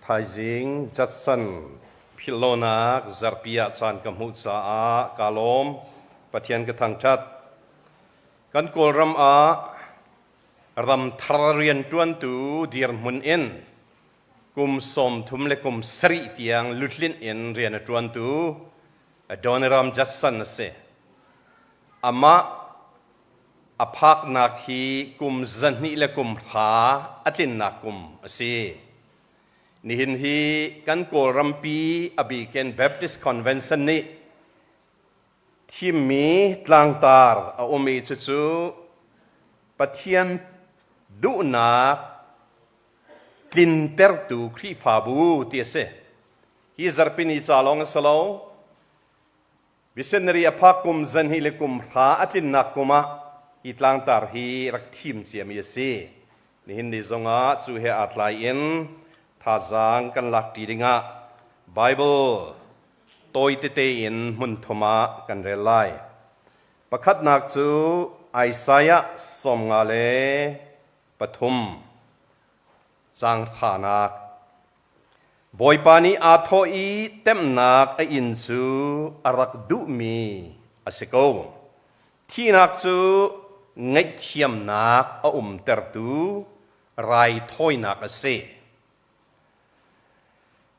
Thaizing Judson philhlonak zarhpi ah caan ka hmuh caah kaa lawm. Pathian ka thangṭhat. Kan Kawlram ah ramthar rianṭuantu dirhmun in kum 30 le kum 7 tiang lutlinh in rian a ṭuantu Adoniram Judson a si. Amah a phaknak hi kum 200 le kum 100 a tlinnak kum a si. Nihin hi kan Kawlrampi a bikin Baptist Convention nih thimmi tlangtar a um i cucu Pathian duhnak tlintertu Khrihfabu ti a si. Hi zarhpini ca lawng a si lo. Missionary a phak kum 200 le kum 100 a tlinnak kum ah hi tlangtar hi rak thim ciami a si. Nihin ni zongah cu he aa tlai in thazaang kan lak ṭi dingah Bible tawi tete in hmun thum ah kan rel lai. Pakhatnak cu Isaiah 53 caang hranak. Bawipa nih aa thawh i temhnak a inn cu a rak duhmi a si ko. Thihnak cu ngaihthiamnak a umtertu raithawinak a si.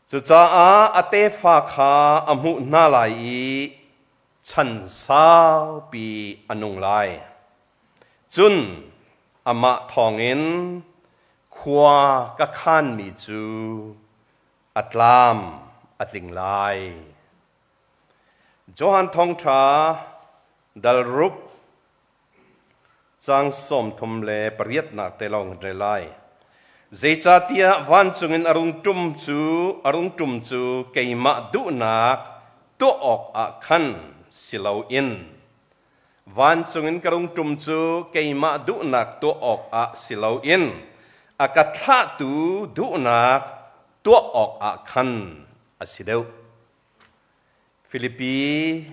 Cucaah a tefa kha a hmuh hna lai i chan saupi a nung lai. Cun amah thawngin khua ka khanmi cu a tlam a tling lai. Johan Thawngṭha dal ruk caang 38nak te lawng kan rel lai. Zeicahtiah vancung in a rung ṭum cu a rung ṭum cu keimah duhnak tuah awkah khan si loin Vancung in ka rung ṭum cu keimah duhnak tuah awkah si loin a ka thlahtu duhnak tuah awkah khan a si deuh. Filipi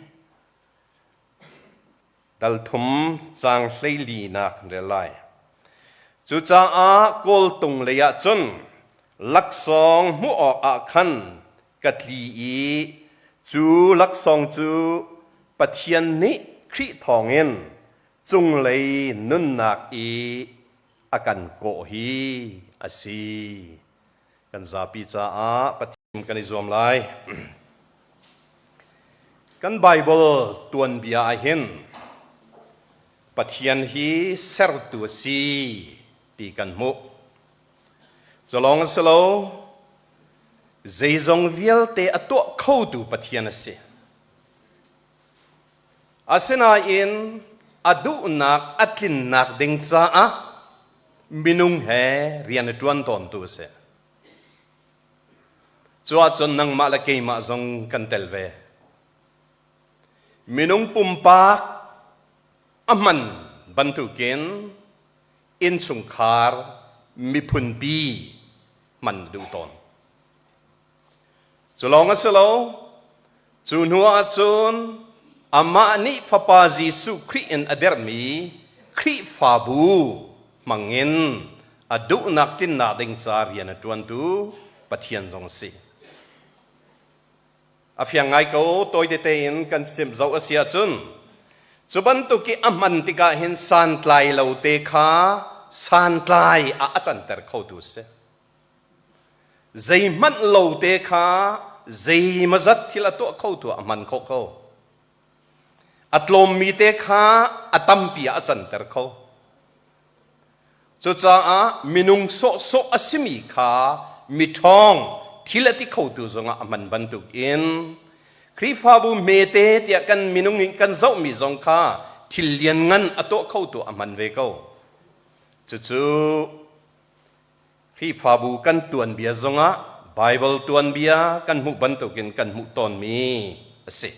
dal thum caang 14nak rel lai. Cucaah kawltung lei ah cun laksawng hmuh awkah khan ka tli i cu laksawng cu Pathian nih Khrih thawngin cunglei nunnak i a kan kawh hi a si. Kan zapi caah Pathian kan i zuam lai. Kan Baibal tuanbia ah hin Pathian hi sertu a si ti kan hmuh. Cu lawng a si lo, zeizong vialte a tuah khotu Pathian a si. Asinain a duhnak a tlinnak ding caah minung he rian a ṭuan tawntu a si. Cu ahcun nangmah le keimah zong kan tel ve. Minung pumpak a hman bantukin innchungkhar miphunpi hman duh tawn. Cu lawng a si lo, cu hnu ah cun amah nih Fapa Jesuh Khrih in a derhmi Khrihfabu hmangin a duhnak tlinnak ding ca rian a ṭuantu Pathian zong a si. A fiang ngai ko, tawi tete in kan sim zoh a si ahcun cu bantuk i a hman tikah hin santlai lo te kha santlai ah a canter khotu a si. Zeihmanh lo te kha zeimazat thil a tuah khotu ah a hman khawh ko. A tlawmmi te kha a tampi ah a canter kho. Cucaah minung sawhsawh a simi kha miṭhawng thil a ti khotu zongah a hman bantukin Khrihfabu hmete tiah kan minung in kan zohmi zong kha thil lianngan a tuah khotu a hman ve ko. Cucu Khrihfabu kan tuanbia zongah Baibal tuanbia kan hmuh bantukin kan hmuh tawnmi a si.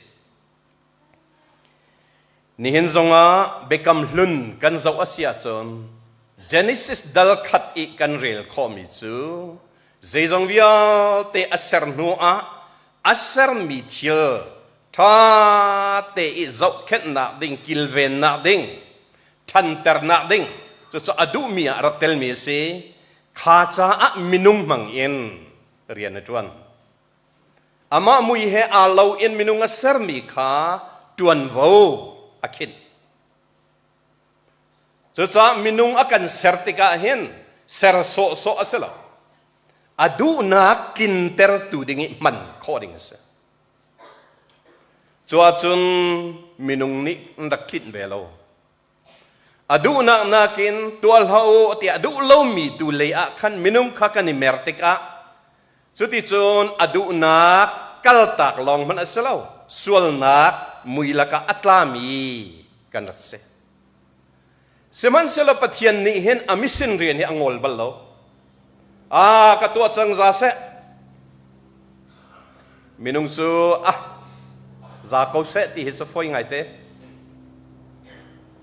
Nihin zongah Biakam Hlun kan zoh a si ahcun Genesis dal khat i kan rel khawhmi cu zeizong vialte a ser hnu ah a sermi thil ṭha te i zohkhenhnak ding, kilvennak ding, ṭhanternak ding cucu a duhmi ah rak telmi a si. Kha caah minung hmang in. rian a ṭuan. Amah mui he aa lo in minung a sermi kha ṭuanvo a khinh. Cucaah minung a kan ser tikah hin ser sawhsawh a si lo. A duhnak tlintertu ding i hman khawh ding a si. Cu ahcun minung nih an rak tlinh ve lo. A duhnak nakin tuah hlah u tiah a duh lomi tu lei ah khan minung kha kan i mer tikah cuticun a duhnak kaltak lawng hmanh a si lo, sualnak mui lakah a tlami kan rak si. Sihmanhsehlaw Pathian nih hin a mission rian hi a ngol bal lo. Ah, ka tuah cang za seh. Minung cu ah za ko seh ti hi cu fawi ngaite.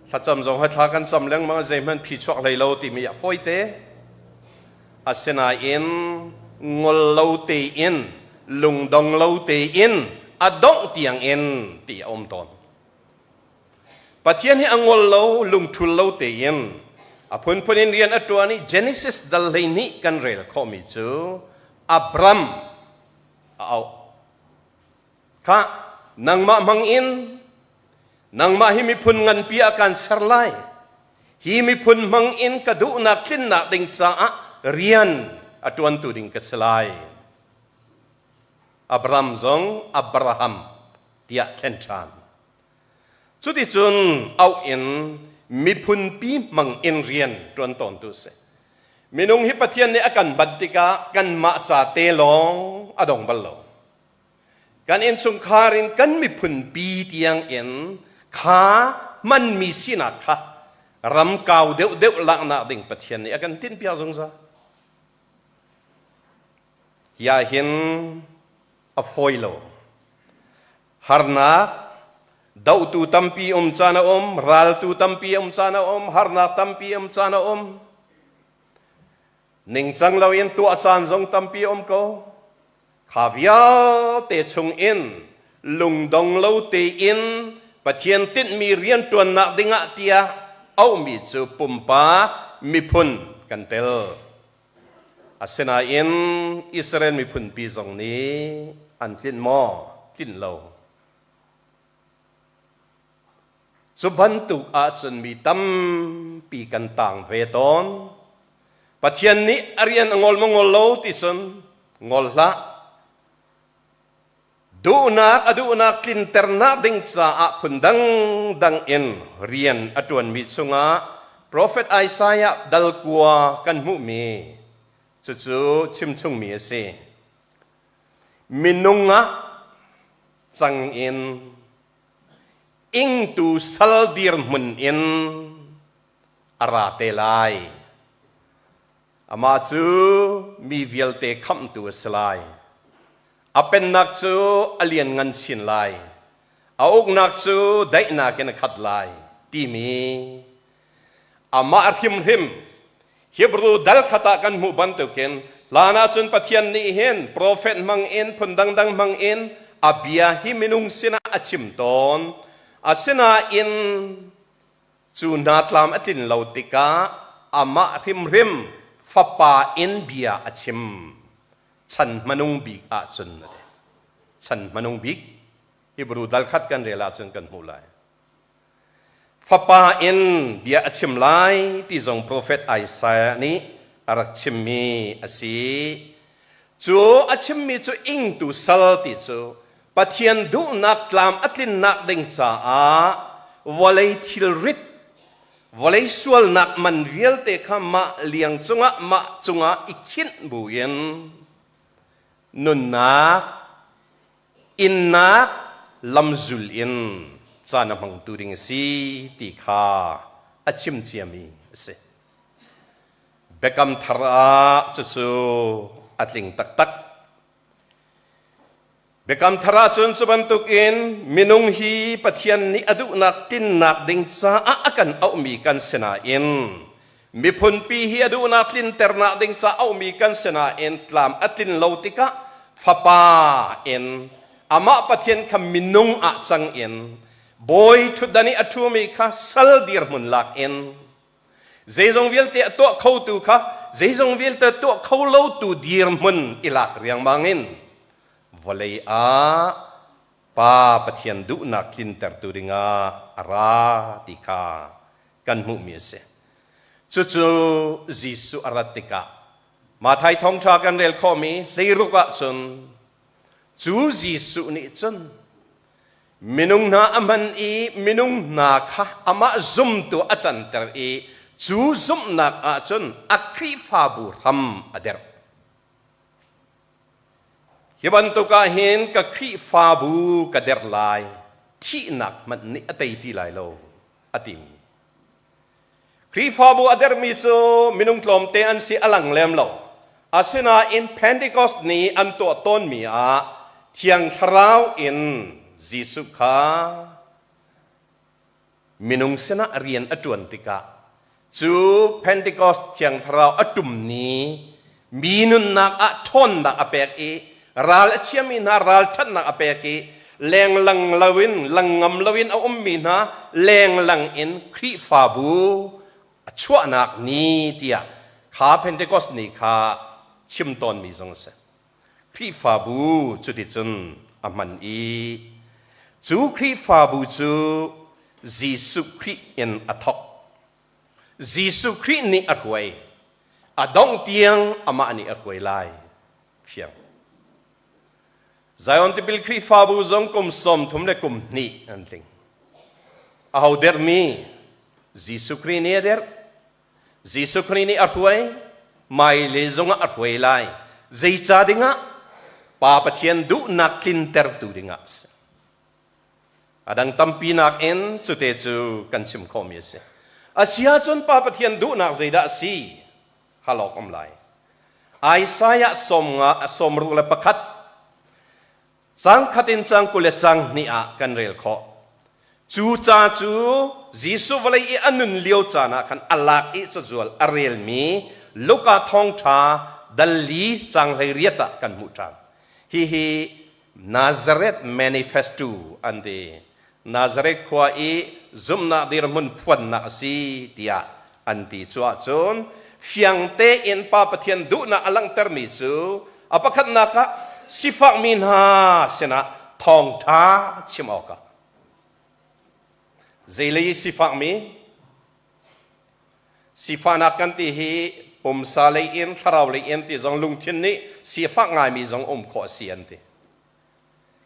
Thlacam zong hi thla kan cam lengmang zeihmanh phi chuak hlei lo timi a fawi te. Asinain ngol lo tein, lungdong lo tein, a dongh tiang in ti a um tawn. Pathian hi a ngol lo, lungṭhul lo tein a phunphun in rian a ṭuan i Genesis dal 12 kan rel khawhmi cu Abram a auh. Khah, nangmah hmang in nangmah hi miphun nganpi ah kaan ser lai. Hi miphun hmang in ka duhnak tlinnak ding caah rian a ṭuantu ding ka si lai. Abram zong Abraham tiah thlen ṭhan. Cuticun auh in miphunpi hmang in rian ṭuan tawntu a si. Minung hi Pathian nih a kan bat tikah kanmah ca te lawng a dong bal lo. Kan innchungkhar in kan miphunpi tiang in kha hmanmi sinak kha ram kau deuhdeuh laknak ding Pathian nih a kan tinhpiak zungzal. Hi ah hin a fawi lo. Harnak, dohtu tampi um caan a um, raltu tampi um caan a um, harnak tampi um caan a um. Ningcang loin tuah caan zong tampi um ko. Kha vialte chung in lungdong lo tein Pathian tinhmi rianṭuannak dingah tiah auhmi cu pumpak miphun kan tel. Asinain Israel miphunpi zong nih an tlinh maw? Tlinh lo. Cu bantuk ahcun mi tampi kan tang ve tawn. Pathian nih a rian a ngol maw ngol lo ti cun ngol hlah. Duhnak a duhnak tlinternak ding caah phun dangdang in rian a ṭuanmi chungah profet Isaiah dal kua kan hmuhmi cucu chimchungmi a si. Minung ah cang in ingtu sal dirhmun in a ra te lai. Amah cu mi vialte khamhtu a si lai. A pennak cu a lianngan chin lai. A uknak cu daihnak in a khat lai timi amah hrimhrim Hebrew dal khat ah kan hmuh bantukin hlan ahcun Pathian nih hin profet hmang in phun dangdang hmang in a bia hi minung sinah a chim tawn. Asinain Cu hna tlam a tlin lo tikah amah hrimhrim fapa in bia a chim. Chan hmanung bik ahcun a ti. Chan hmanung bik Hebrew dal khat kan rel ahcun kan hmuh lai. Fapa in bia a chim lai ti zong profet Isaiah nih a rak chimmi a si. Cu a chimmi cu ingtu sal ti cu Pathian duhnak tlam a tlinnak ding caah vawlei thilrit, vawlei sualnak man vialte kha mah liang cungah mah cungah i khinh buin nunnak, innak lamzul in caan a hmangtu ding a si ti kha a chim ciami a si. Biakam thar ah cucu a tling taktak. Biakam thar ahcun cu bantukin minung hi Pathian nih a duhnak tinnak ding caah a kan auhmi kan si nain miphunpi hi a duhnak tlinternak ding caah auhmi kan si nain tlam a tlin lo tikah fapa in amah Pathian kha minung ah cang in bawi ṭhutdan i a ṭhumi kha sal dirhmun lak in zeizong vialte a tuah khotu kha zeizong vialte tuah kho lo tu dirhmun i lak riangmang in vawlei ah Pa Pathian duhnak tlintertu dingah a ra ti kha kan hmuhmi a si. Cucu Jesuh a rat tikah Matthai thawngṭha kan rel khawhmi hleiruk ah cun cu Jesuh nih cun minung hna a hman i minung hna kha amah zumtu a canter i cu zumhnak ah cun a Khrihfabu hram a derh. Hi bantuk ah hin ka Khrihfabu ka derh lai, thihnak hmanh nih a tei ti lai lo, a timi. Khrihfabu a derhmi cu minung tlawmte an si a lang lem lo. Asinain Pentecost ni an tuah tawnmi ah Thiang Thlarau in Jesuh kha minung sinah rian a ṭuan tikah cu Pentecost Thiang Thlarau a ṭum ni mi nunnak ah ṭhawnnak a pek i ral a chiami hna ralṭhatnak a pek i lenglang loin langngam loin a ummi hna lenglang in Khrihfabu a chuahnak ni tiah kha Pentecost ni kha chim tawnmi zong a si. Khrihfabu cuticun a hman i cu Khrihfabu cu Jesuh Khrih in a thawk. Jesuh Khrih nih a hruai. A dongh tiang amah nih a hruai lai. Fiang. Zion Tipil Khrihfabu zong kum 30 le kum hnih an tling. Aho dermi Jesuh Khrih nih a derh. Jesuh Khrih nih a hruai, hmailei zongah a hruai lai. Zeica dingah? Pa Pathian duhnak tlintertu dingah a si. A dang tampi nakin cute cu kan chim khawhmi a si. A si ahcun Pa Pathian duhnak zeidah a si? Hal awk um lai. Isaiah 61 Cang khat in cang 20 le cang hnih ah kan rel khawh. Cu ca cu Jesuh vawlei i a nun lio caan ah khan a lak i cazual a relmi Luka thawngṭha dal li cang 18 ah kan hmuh ṭhan. Hihi Nazareth Manifesto an ti. Nazareth khua i zumhnak dirhmun phuannak a si tiah an ti. Cu ahcun fiang tein Pa Pathian duhnak a langhtermi cu a pakhatnak ah sifakmi hna sinah thawngṭha chim awkah zeilei i sifakmi sifahnak kan ti hi pumsa lei in thlarau lei in ti zong lungthin nih sifak ngaimi zong um khawh a si an ti.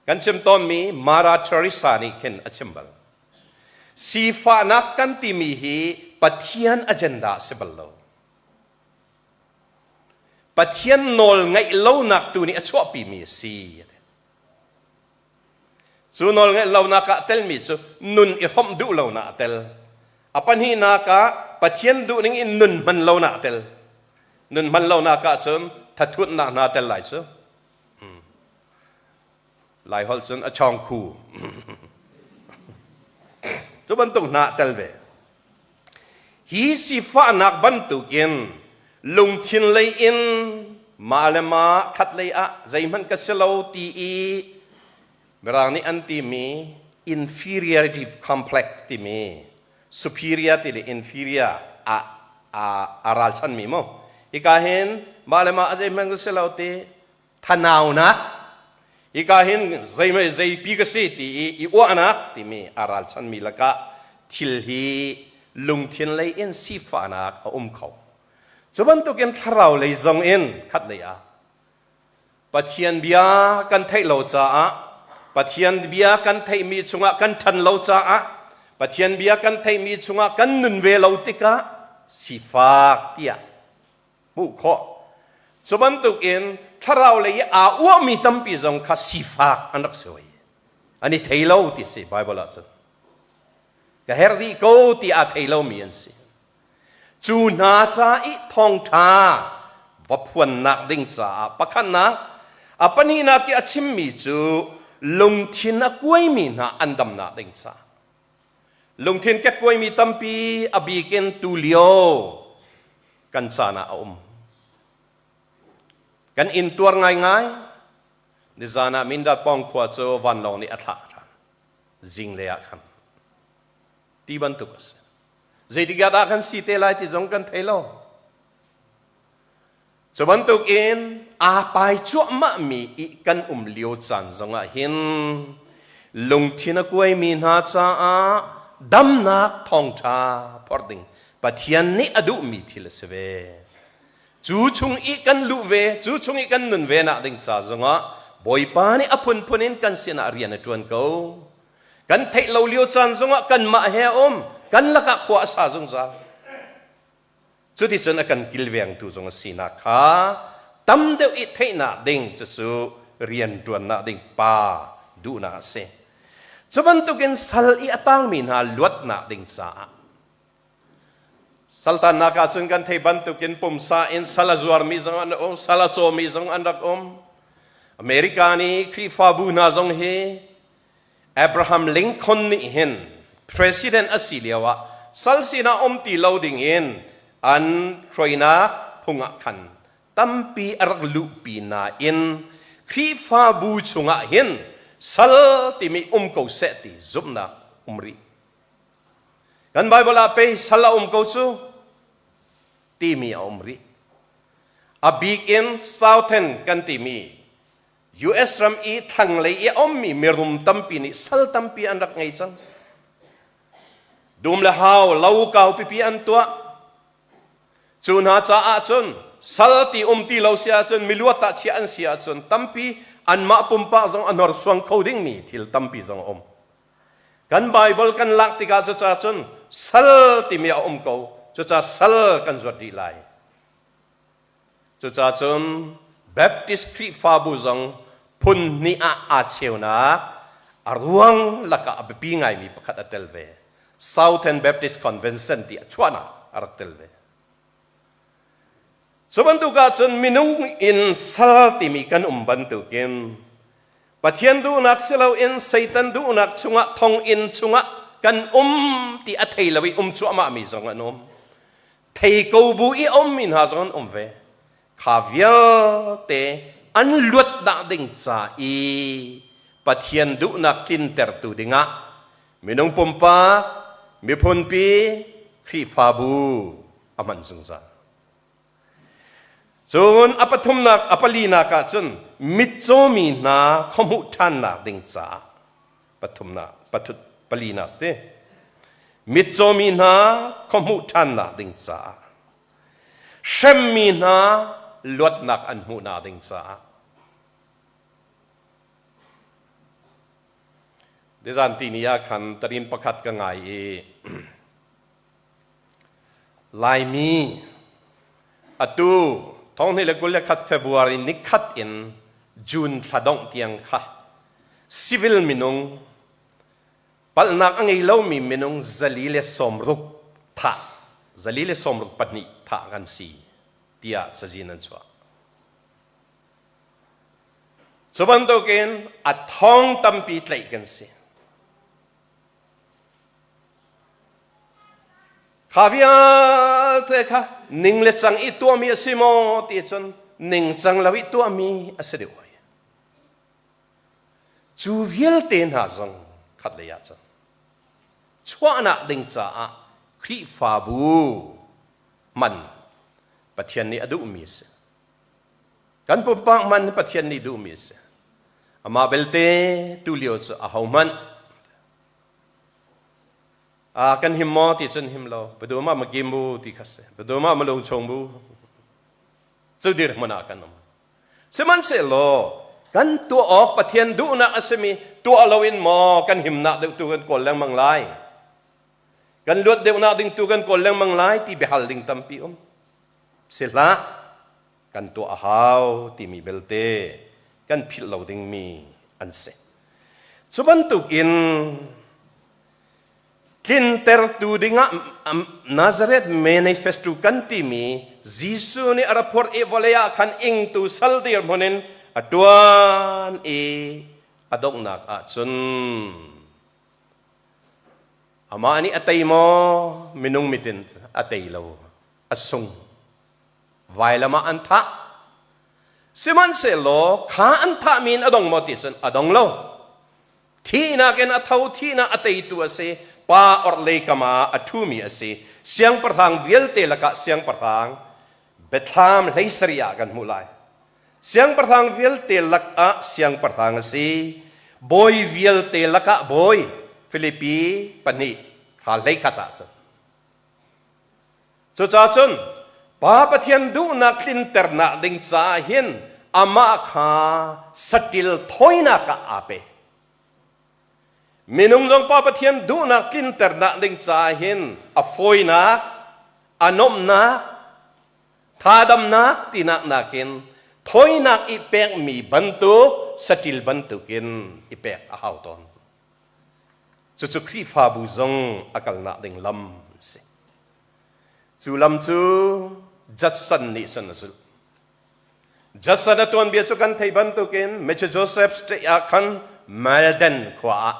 Kan chim tawnmi Mara Teresa nih khin a chim bal. Sifahnak kan timi hi Pathian agenda a si bal lo. Pathian nawl ngaih lonak tu nih a chuahpimi a si. Cu nawl ngaih lonak ah telmi cu nun i hrawmh duh lonak a tel. A pahnihnak ah Pathian duhning in nun hman lonak a tel. Nun hman lonak ah cun thathutnak hna tel lai cu. Laiholh cun a chawng khu. Cu bantuk hna tel ve. Hi sifahnak bantukin lungthin lei in mah le mah khat lei ah zeihmanh ka si lo ti i Mirang nih an timi inferiority complex timi superior ti le inferior a a ralchanmi mu hika hin mah le mah a zeihmanh ka si lo ti thanaunak hika hin zei zeipi ka si ti i i uahnak timi a ralchanmi lakah thil hi lungthin lei in sifahnak a um kho cu bantukin thlarau lei zong in khat lei ah Pathian bia kan theih lo caah Pathian bia kan theihmi chungah kan ṭhan lo caah Pathian bia kan theihmi chungah kan nun ve lo tikah sifak tiah hmuh khawh. Cu bantukin thlarau lei i aa uahmi tampi zong kha sifak an rak si hoi. An i thei lo ti si Bible ah cun. Ka herh dih ko ti aa thei lomi an si. Cu hna ca i thawngṭha va phuannak ding caah pakhatnak, a pahnihnak i a chimmi cu lungthin a kuaimi hna an damnak ding caah. Lungthin kekkuaimi tampi a bik in tulio kan caan ah a um. Kan intuar ngaingai. Nizan ah Mindat pawng khua cu vanlawng nih a thlah ṭhan. Zinglei ah khan. Ti bantuk a si. Zeitik ah dah kan si te lai ti zong kan thei lo. Cu bantukin aa pai cuahmahmi i kan um lio caan zongah hin lungthin a kuaimi hna caah damnak thawngṭha phorh ding Pathian nih a duhmi thil a si ve. Cu chung i kan luh ve, cu chung i kan nun ve nak ding ca zongah Bawipa nih a phunphun in kan sinah rian a ṭuan ko. Kan theih lo lio caan zongah kanmah he a um, kan lakah khua a sa zungzal. Cuticun a kan kilvengtu zong a sinak kha tam deuh i theihnak ding cucu rianṭuannak ding pa duhnak a si. Cu bantukin sal i a tangmi hna luatnak ding caah saltannak ah cun kan thei bantukin pumsa in sal a zuarmi zong an um, sal a cawmi zong an rak um. America nih Khrihfabu hna zong hi Abraham Lincoln nih hin president a si lio ah sal sinah um ti lo ding in an hruainak phung ah khan tampi a rak luhpi nain Khrihfabu chungah hin sal timi um ko seh ti zumhnak um rih. Kan Bible ah pei sal a um ko cu timi a um rih. A bik in Southern kan timi US ram i thlanglei i a ummi mirum tampi nih sal tampi an rak ngei cang. Dum le hau lo kau pipi an tuah. Cu hna caah cun sal ti um ti lo si ahcun miluat ah chiah an si ahcun tampi anmah pumpak zong a hnorsuang kho dingmi thil tampi zong a um. Kan Bible kan lak tikah cucaah cun sal timi a um ko. Cucaah sal kan zuat dih lai. Cucaah cun Baptist Khrihfabu zong phun hnih ah aa cheunak a ruang lakah a biapi ngaimi pakhat a tel ve. Southern Baptist Convention ti a chuahnak a rak tel ve. Cu bantuk ahcun minung in sal timi kan um bantukin Pathian duhnak si loin Satan duhnak chungah thonginn chungah kan um ti a thei lo i um cuahmahmi zong an um. Thei ko bu i a ummi hna zong an um ve. Kha vialte an luatnak ding ca i Pathian duhnak tlintertu dingah minung pumpak, miphunpi, Khrihfabu a hman zungzal. Cun a pathumnak, a palinak ah cun mitcawmi hna khuahmuh ṭhannak ding caah pathumnak, pathut, palinak si. Mitcawmi hna khuahmuh ṭhannak ding caah hremmi hna luatnak an hmuhnak ding caah Nizan tini ah khan tarin pakhat ka ngai i Laimi atu 2021 February nikhat in June thla dongh tiang kha civil minung palhnak a ngei lomi minung 160 thah 164 thah kan si tiah cazin an chuah. Cu bantukin a thong tampi tlaih kan si. Kha vialte kha ning le cang i tuahmi a si maw ti cun ningcang lo i tuahmi a si deuh hoi. Cu vialte hna zong khatlei ah cun chuahnak ding caah Khrihfabu man Pathian nih a duhmi a si. Kan pumpak man Pathian nih duhmi a si. Amah belte tulio cu ahohmanh kan him maw ti cun him lo baduma makim bu ti kha si baduma malung chung bu cu dirhmun ah kan um sihmanhsehlaw kan tuah awk Pathian duhnak a simi tuah loin maw kan himnak deuh tu kan kawl lengmang lai kan luat deuhnak ding tu kan kawl lengmang lai ti biahal ding tampi um si hlah kan tuah a hau timi belte kan philh lo dingmi an si cu bantuk in tlintertu dingah Nazareth manifesto kan timi Jesuh nih a ra phorh i vawlei ah khan ingtu sal dirhmun in a ṭuan i a donghnak ah cun amah nih a tei maw minung mitin a tei lo a sung vailam ah an thah sihmanhsehlaw kha an thahmi in a dong maw ti cun a dong lo Thihnak in a tho, thihnak a teitu a si. Pa orhlei kam ah a ṭhumi a si. Siangpahrang vialte lakah siangpahrang. Biathlam 17 ah kan hmuh lai. Siangpahrang vialte lakah siangpahrang a si. Bawi vialte lakah bawi. Filipi 2 hra 11 ah cun. Cucaah cun Pa Pathian duhnak tlinternak ding caah hin amah kha saṭil thawinak ah aa pe. Minung zong Pa Pathian duhnak tlinternak ding caah hin a fawinak, a nuamhnak, thadamnak tinak nakin thawinak i pekmi bantuk saṭil bantukin i pek a hau tawn. Cucu Khrihfabu zong a kalnak ding lam a si. Cu lam cu Judson nih cun a zulh. Judson a tuanbia cu kan theih bantukin Massachusetts state ah khan Malden khua ah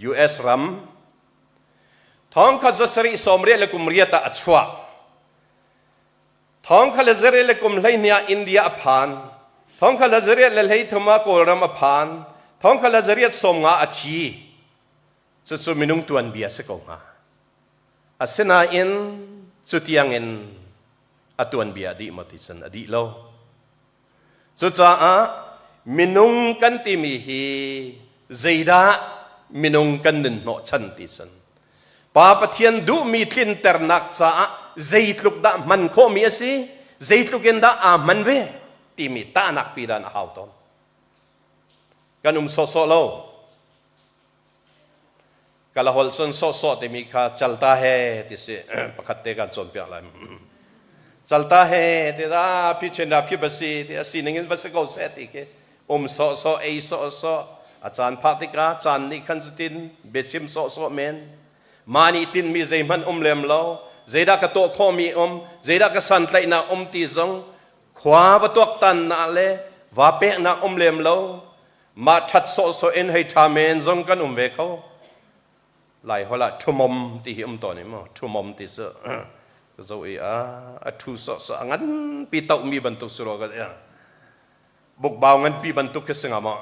US ram thongkhat zasarih sawmriat le kum riat ah a chuak. Thongkhat le zarih le kum 12 ah India a phan. Thongkhat le zariat le 13 ah Kawlram a phan. Thongkhat le zariat 50 a thi. Cucu minung tuanbia si ko hnga. Asinain cutiang in a tuanbia a dih maw ti cun a dih lo. Cucaah minung kan timi hi zeidah minung kan nun hnawhchan ti cun Pa Pathian duhmi tlinternak caah zeitluk dah hman khawhmi a si, zeitluk in dah aa hman ve timi tahnak pi dan a hau tawn. Kan um sawhsawh lo. Kala holh cun sawhsawh timi kha calta he ti si pakhat te kan cawnpiak lai. Calta he ti da phi chen da phi basi ti a sining in va si ko seh ti khi um sawhsawh ei sawhsawh a caan phak tikah caan nih khan cutin biachim sawhsawh men mah nih tinhmi zeihmanh um lem lo zeidah ka tuah khawhmi um zeidah ka santlaihnak um ti zong khua va tuaktannak le va peknak um lem lo Mah ṭhat sawhsawh in hei ṭha men zong kan um ve kho. Lai holh ah ṭhumom ti hi um tawn i maw ṭhumom ti cu ka zoh i a a ṭhu sawhsawh a nganpi tohmi bantuk si rua ka bukbau nganpi bantuk khi si hnga maw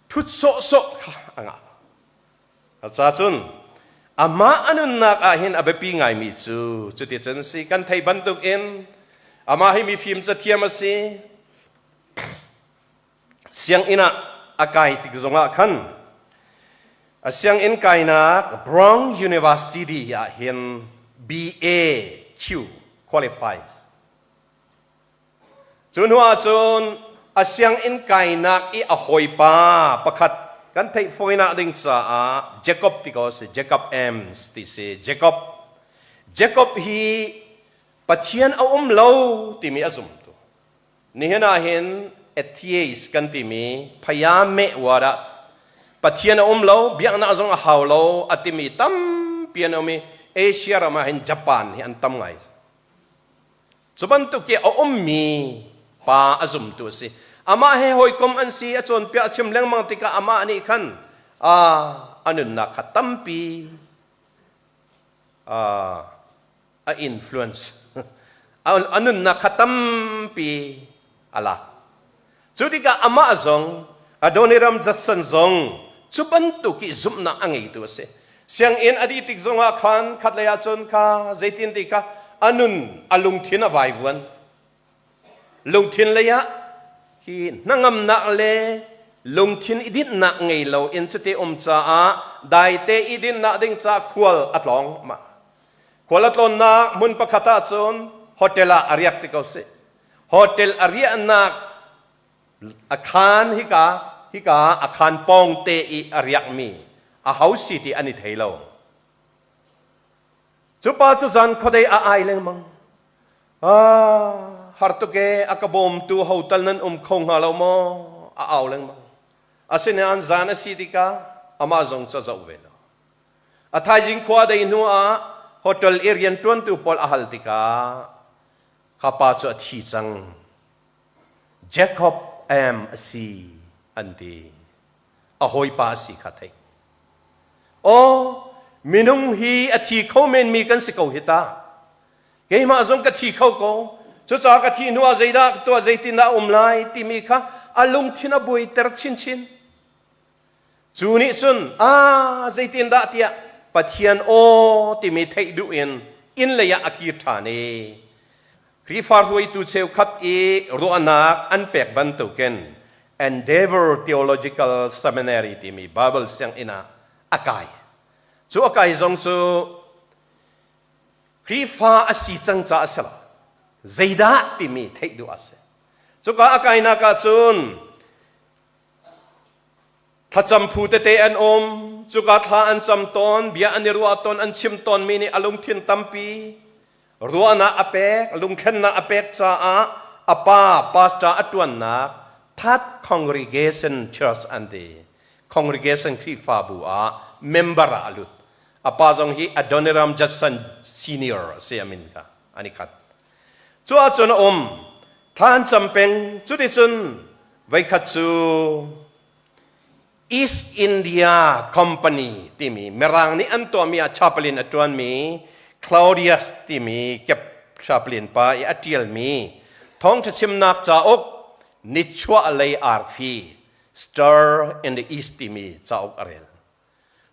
ṭhut sawhsawh kha a ngah. Ca cun amah a nunnak ah hin a biapi ngaimi cu cuticun si kan thei bantuk in amah hi mifim cathiam a si. Sianginn ah a kai tik zongah khan a sianginn kainak Brown University ah hin BAQ qualifies. Cu hnu ahcun a sianginn kainak i a hawipa pakhat kan theih fawinak ding caah Jacob ti ko si Jacob Ames ti si Jacob Jacob hi Pathian a um lo timi a zumtu Nihin ah hin atheist kan timi phayameh word ah Pathian a um lo, biaknak zong a hau lo a timi tampi an um i Asia ram ah hin Japan hi an tam ngai. Cu bantuk i a ummi pa a zumtu a si. Amah he hawikom an si, a cawnpiak a chim lengmang tikah amah nih khan a nunnak kha tampi a influence a nunnak kha tampi a lak. Cu tikah amah zong Adoniram Judson zong cu bantuk i zumhnak a ngeitu a si. Sianginn a dih tik zongah khan khatlei ah cun kha zeitin ti kha a nun a lungthin a vaivuan. Lungthin lei ah hi hnangamnak le lungthin i dinhnak ngei lo in cuti um caah daite i dinhnak ding ca khual a tlawng mah. Khual a tlawnnak hmun pakhat ah cun hotel ah a riak ti ko sih. Hotel a riahnak a khaan hika hika a khaan pawng te i a riakmi a ho si ti an i thei lo. Cu pa cu zan khuadei a ai lengmang. Ah, har tuk e, a ka bawmtu hotel nan um kho hnga lo maw? A au lengmang. Asinain zan a si tikah amah zong cu a zoh ve lo. A thaizing khua dei hnu ah hotel i rianṭuantu pawl a hal tikah kha pa cu a thi cang. Jacob M a si an ti. A hawipa a si kha theih. Aw, minung hi a thi kho menmi kan si ko hi ta. Keimah zong ka thi kho ko. Cucaah ka thih hnu ah zeidah ka tuah zeitindah a um lai timi kha a lungthin a buaiter chinchin. Cu nih cun aa zeitindah tiah Pathian aw timi theih duh in inn lei ah a kir ṭhan i. Khrihfa hruaitu cheukhat i ruahnak an pek bantukin Endeavor Theological Seminary timi Bible sianginn ah a kai. Cu a kai zong cu Khrihfa a si cang caah a si lo. Zeidah timi theih duh a si. Cuka a kainak ah cun Thlacam phu tete an um. Cuka thla an cam tawn, bia an i ruah tawn, an chim tawnmi nih a lungthin tampi ruahnak a pek, lungthlennak a pek caah a pa pastor a ṭuannak Third Congregation Church an ti. Congregation Khrihfabu ah member ah a lut. A pa zong hi Adoniram Judson Senior a si a min kha an i khat. Cu ahcun a um. Thla an cam peng. Cuticun voikhat cu East India Company timi Mirang nih an tuahmi ah chaplain a ṭuanmi Claudius timi kep chaplain pa i a ṭialmi thawngṭha chimnak cauk Nichuah lei arfi Star in the East timi cauk a rel.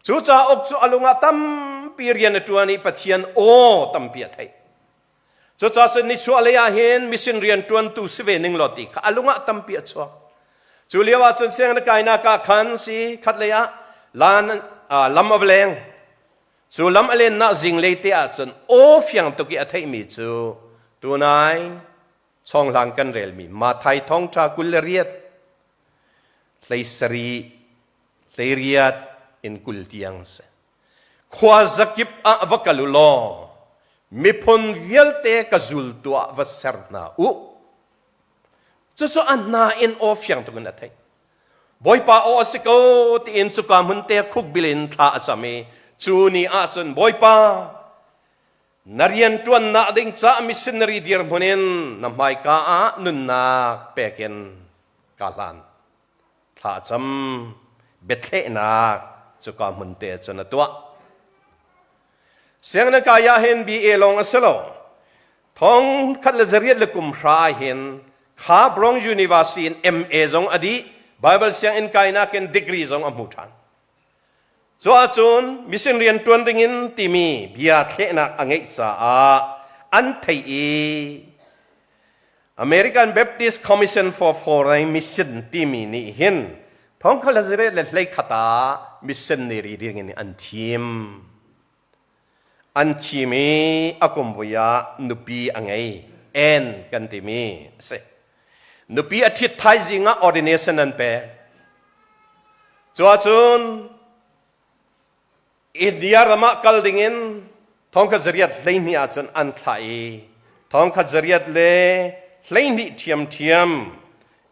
Cu cauk cu a lung ah tampi rian a ṭuan i Pathian aw tampi a theih. Cucaah cun nichuah lei ah hin mission rian ṭuantu si ve ning law ti kha a lung ah tampi a chuak. Cu lio ah cun sianginn kainak ah khan si khat lei ah lan lam a va leng. Cu lam a lennak zinglei te ah cun aw fiang tuk i a theihmi cu tunai chawnghlang kan relmi Mathai thawngṭha 28 hleisarih hleiriat in 20 tiang a si. Khua zakip ah va kal u law miphun vialte ka zultu ah va ser hna u. Cucu a hna in aw fiang tuk in a theih. Bawipa aw a si ko tiin cuka hmun te khukbil in thla a cam i cu ni ah cun Bawipa na rian ṭuannak ding caah missionary dirhmun in na hmaika ah nunnak pek in ka hlan. Thla a cam. Biathlehnak cuka hmun te cun a tuah. Sianginn kai ah hin BA lawng a si lo. Thong khat le zariat le kum hra ah hin kha Brong University in MA zong a dih. Bible sianginn kainak in degree zong a hmu ṭhan. Cu ahcun mission rian ṭuan dingin timi bia thlehnak a ngeih caah an theih i American Baptist Commission for Foreign Mission timi nih hin thongkhat le zariat le 11 ah missionary dingin an thim. An thim i a kum vui ah nupi a ngei. Ann kan timi a si. Nupi a ṭhit thaizing ah ordination an pek. Cu ahcun India ram ah kal dingin thongkhat 8 12 ahcun an thlah i thongkhat 8 12 ṭhiamṭhiam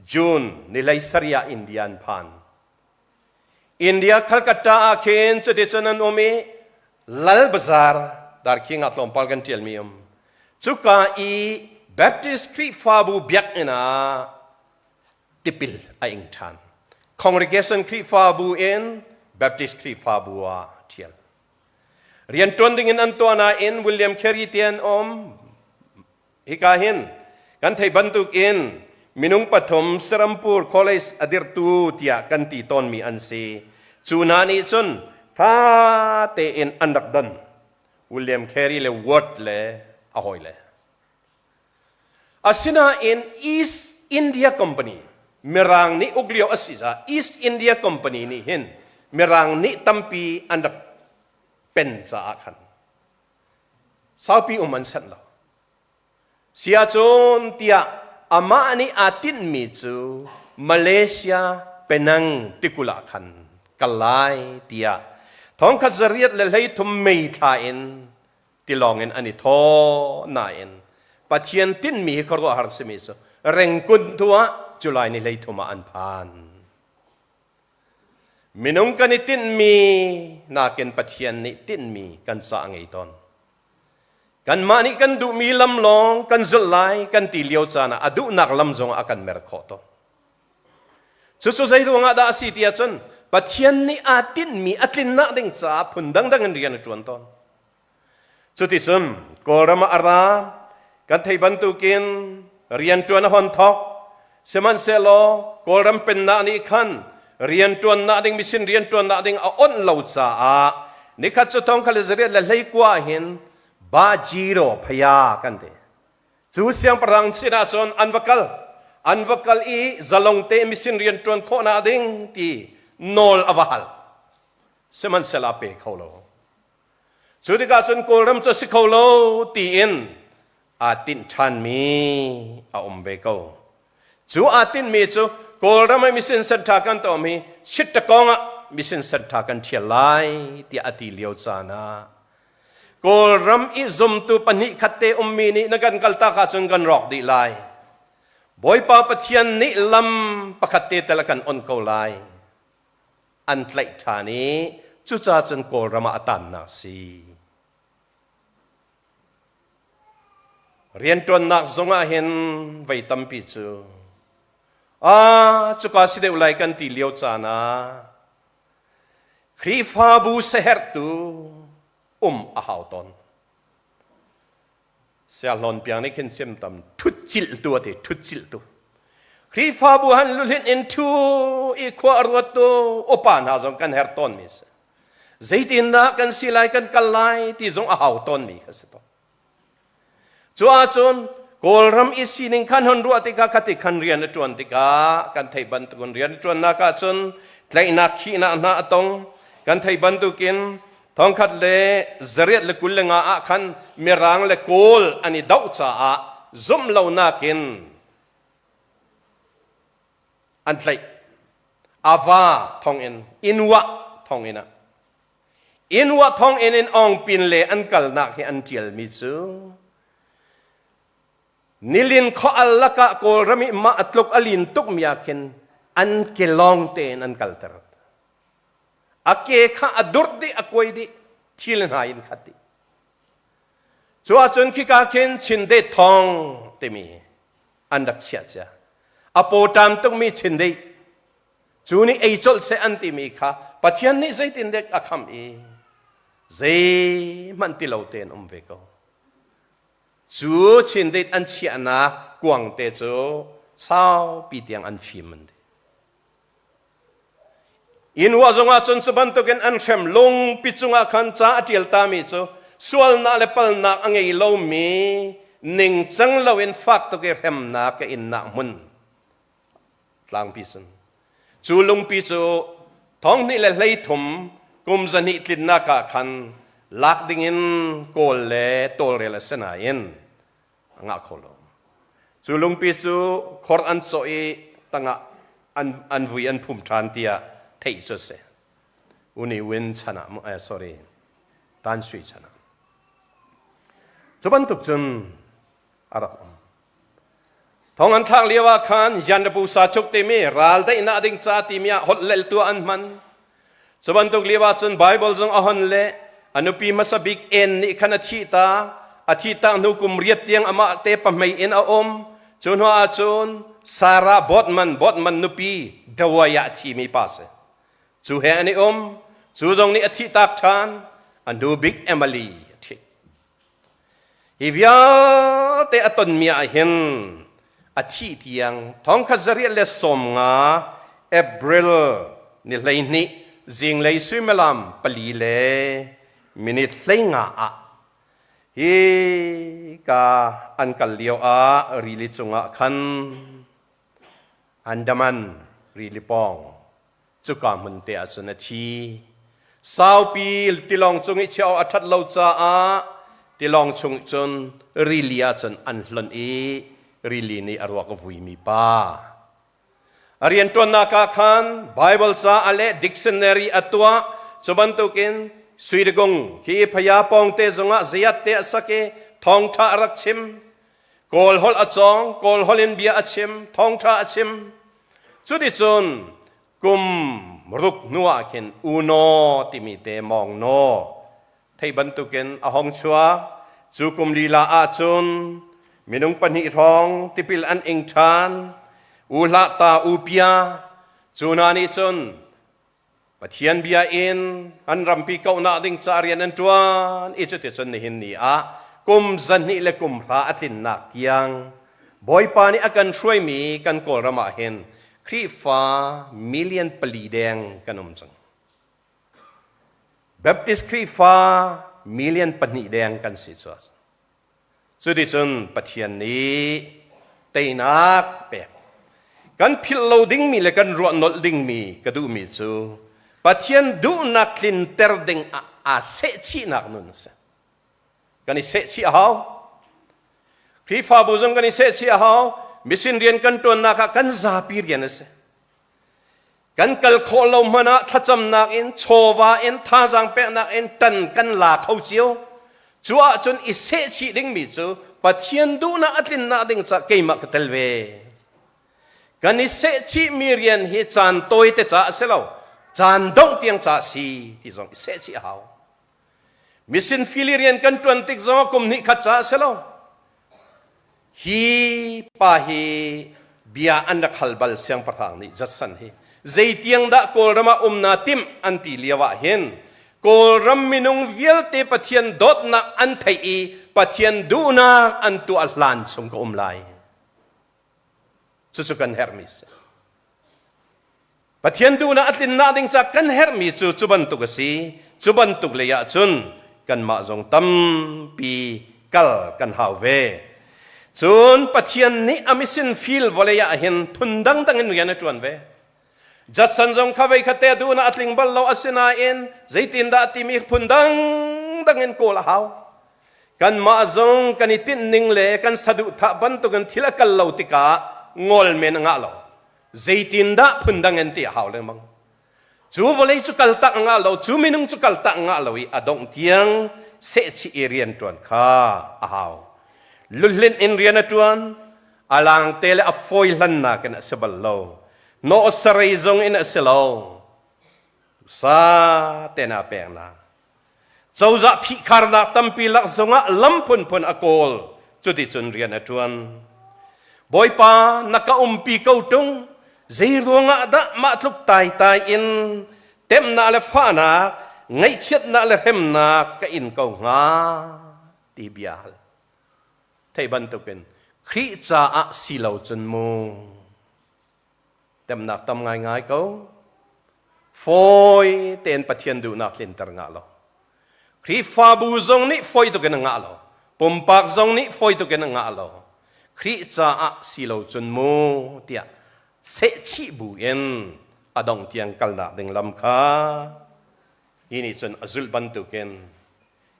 June ni 17 ah India an phan. India Calcutta ah khin cuticun an um i Lal Bazar darkhing ah tlawmpal kan ṭialmi um. Cuka i Baptist Khrihfabu biakinn ah tipil a ing ṭhan. Congregation Khrihfabu in Baptist Khrihfabu ah ṭhial. Rianṭuan dingin an tuah nain William Carey te an um. Hika hin kan theih bantuk in minung pathum Serampur College a dirhtu tiah kan ti tawnmi an si. Cu hna nih cun ṭha tein an rak don. William Carey le Ward le a hawile. Asinain East India Company Mirang nih uk lio a si caah East India Company nih hin Mirang nih tampi an rak pen caah khan saupi um an sanh lo. Si ahcun tiah amah nih aa tinhmi cu Malaysia Penang tikulh ah khan kal lai tiah thongkhat 813 May thla in tilawng in an i thaw nain Pathian tinhmi hi khuaruahhar simi cu Rengkun tu ah July ni 13 ah an phan. Minung kan i tinhmi nakin Pathian nih tinhmi kan ca a ngei tawn. Kanmah nih kan duhmi lam lawng kan zulh lai kan ti lio caan ah a duhnak lam zong ah a kan mer khawh tawn. Cucu zei ruangah dah a si ti ahcun Pathian nih aa tinhmi a tlinnak ding caah phun dangdang in rian a ṭuan tawn. Cuticun Kawlram ah a ra, kan theih bantukin rianṭuan a hon thawk. Sihmanhsehlaw Kawlram pennak nih khan rianṭuannak ding mission rianṭuannak ding a onh lo caah nikhat cu thong kha le 8 le 19 ah hin Bajiro Phaya kan ti. Cu siangpahrang sinah cun an va kal. An va kal i zalong te misin rian ṭuan khawhnak ding ti nawl a va hal. Sihmanhsehlaw a pe kho lo. Cu tikah cun Kawlram cu a si kho lo tiin aa tinh ṭhanmi a um ve ko. Cu aa tinhmi cu Kawlram ah mission center kan tuahmi hi Chittagong ah mission center kan ṭhial lai tiah a ti lio caan ah Kawlram i zumtu pahnih khat te ummi nih na kan kaltak ahcun kan rawk dih lai. Bawipa Pathian nih lam pakhat te tel a kan on ko lai. An tlaih ṭhan i cucaah cun Kawlram ah a tannak a si. Rianṭuannak zung ah hin voi tampi cu ah cuka si deuh lai kan ti lio caan ah Khrihfabu saherhtu um a hau tawn. Siahlawn piang nih khin sim tam ṭhutcilhtu a ti ṭhutcilhtu. Khrihfabu han luhlinh in ṭhu i khua a ruattu upa hna zong kan herh tawnmi a si. Zeitindah kan si lai kan kal lai ti zong a hau tawnmi kha si tawn. Cu ahcun Kawlram i sining khan hon ruah tikah khati khan rian a ṭuan tikah kan theih bantukin rian a ṭuannak ahcun tlaihnak khihnak hna a tong. Kan theih bantukin thongkhat le zariat le 25 ah khan Mirang le Kawl an i doh caah zumh lonak in an tlaih. Ava thonginn, Inwah thonginn ah Inwah thonginn in Awngpin le an kalnak hi an ṭialmi cu nilin khua al lakah Kawlram i mah a tluk a lin tukmi ah khin an ke lawng tein an kalter. A ke kha a durh dih, a kuai dih, thil hna in khat dih. Cu ahcun khika khin Chindeih thong timi an rak chiah cia. A pawṭam tukmi Chindeih cu nih ei colh seh an timi kha Pathian nih zeitindek a kham i zeihmanh ti lo tein um ve ko. Cu Chindeih an chiahnak kuang te cu saupi tiang an fim an ti. Inn-ua zongah cun cu bantukin an hrem lungpi cungah khan ca a ṭial tami cu sualnak le palnak a ngei lomi ningcang loin fak tuk i hremnak ka innak hmun tlangpi sun. Cu lungpi cu 2013 kum 200 tlinnak ah khan lak dingin kawl le tawlrel a si nain a ngah kho lo. Cu lungpi cu khor an cawh i tangah an, an vui an phum ṭhan tiah theih cu a si. Uni Win chan ah, eh, sorry, Tan Sui chan ah. Cu bantuk cun a rak um. Thong an thlak lio ah khan Yanrapu Sachuk timi ral daihnak ding ca timi ah holh leltu an hman. Cu bantuk lio ah cun Bible zong a hon le a nupi hmasa bik En nih khan a thih ta. A thih tak hnu kum riat tiang amah te pahmei in a um. Cu hnu ah cun Sarah Botman Botman nupi Dawai ah a thimi pa si. Cu he an i um. Cu zong nih a thih tak ṭhan. A nu bik Emily a ṭhit. Hi vialte a tonmi ah hin a thih tiang 1850 April ni 12 zinglei suimilam 4 le minute 15 ah hi ka an kal lio ah rili cungah khan Andaman rili pawng Cuka hmun te ah cun a thi. Saupi tilawng cung i chiah awk a ṭhat lo caah tilawng chung cun rili ah cun an hlonh i rili nih a ruak a vuimi pa. A rianṭuannak ah khan Baibal ca a leh dictionary a tuah. Cu bantukin Suidagung khi phaya pawngte zongah zayat te a sak i thawngṭha a rak chim. Kawl holh a cawng, Kawl holh in bia a chim, thawngṭha a chim. Cuticun kum ruk hnuah khin Uno timi te Mawng Naw thei bantukin a hong chuak. Cu kum lila ahcun minung pahnih hrawng tipil an ing ṭhan. U Hlah Ta U Pia cu hna nih cun Pathian bia in an rampi kauhnak ding ca rian an ṭuan i cuticun nihin ni ah kum 230 a tlinnak tiang Bawipa nih a kan hruaimi kan Kawlram ah hin Khrihfa million pali deng kan um cang. Baptist Khrihfa million pahnih deng kan si cu. Cuticun Pathian nih teinak pek. Kan philh lo dingmi le kan ruah nolh dingmi ka duhmi cu Pathian duhnak tlinter ding ah aa sehchihnak nun a si. Kan i sehchih a hau. Khrihfabu zong kan i sehchih a hau. Mission rian kan ṭuannak ah kan zapi rian a si. Kan kal khawh lo hmanh ah thlacamnak in, chawva in, thazaang peknak in ṭan kan la kho cio. Cu ahcun i sehchih dingmi cu Pathian duhnak a tlinnak ding caah keimah ka tel ve. Kan i sehchihmi rian hi caan tawite caah a si lo, caan dongh tiang caah a si ti zong i sehchih a hau. Mission fili rian kan ṭuan tik zong kum hnih khat caah a si lo. Hi pa hi bia an rak hal bal siangpahrang nih Judson hi zeitiang dah Kawlram ah um naa timh an ti lio ah hin Kawlram minung vialte Pathian dawtnak an theih i Pathian duhnak an tuah hlan chung ka um lai. Cucu kan herhmi si. Pathian duhnak a tlinnak ding ca kan herhmi cu cu bantuk a si. Cu bantuk lei ah cun kanmah zong tampi kal kan hau ve. Cun Pathian nih a mission field vawlei ah hin phun dangdang in rian a ṭuan ve. Judson zong kha vei khat te duhnak a tling bal lo asinain zeitindah timi phun dangdang in kawl a hau. Kanmah zong kan i tinh ning le kan saduhthah bantukin thil a kal lo tikah ngol men a ngah lo. Zeitindah phundang in ti a hau lengmang. Cu vawlei cu kaltak a ngah lo, cu minung cu kaltak a ngah lo i a dongh tiang sehchih i rian ṭuan kha a hau. Luhlinh in rian a ṭuan, a langte le a fawi hlannak in a si bal lo. Nawh sarei zong in a si lo. Sa ten aa peknak. Cozah phihkharnak tampi lak zongah lam phunphun a kawl. Cuticun rian a ṭuan. Bawipa, na ka umpi ko ṭung. Zei ruangah dah mah tluk taitai in temnak le fahnak, ngaihchiatnak le hremnak ka in ko hnga? Ti bia hal. Thei bantukin Khrih caah si lo cun mu. Temnak tam ngaingai ko. Fawi tein Pathian duhnak tlinter ngah lo. Khrihfabu zong nih fawi tuk in a ngah lo. Pumpak zong nih fawi tuk in a ngah lo. Khrih caah si lo cun mu tiah sehchih bu in a dong tiang kalnak ding lam kha hi nih cun a zulh bantukin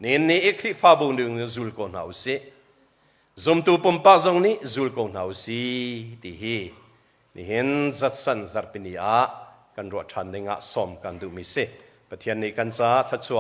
nihin ni i Khrihfabu ning zul ko hna usih. Zumtu pumpak zong nih zul ko hna usih ti hi nihin zatsan zarhpini ah kan ruah ṭhan ding ah sawm kan duhmi si. Pathian nih kan caah thluachuah.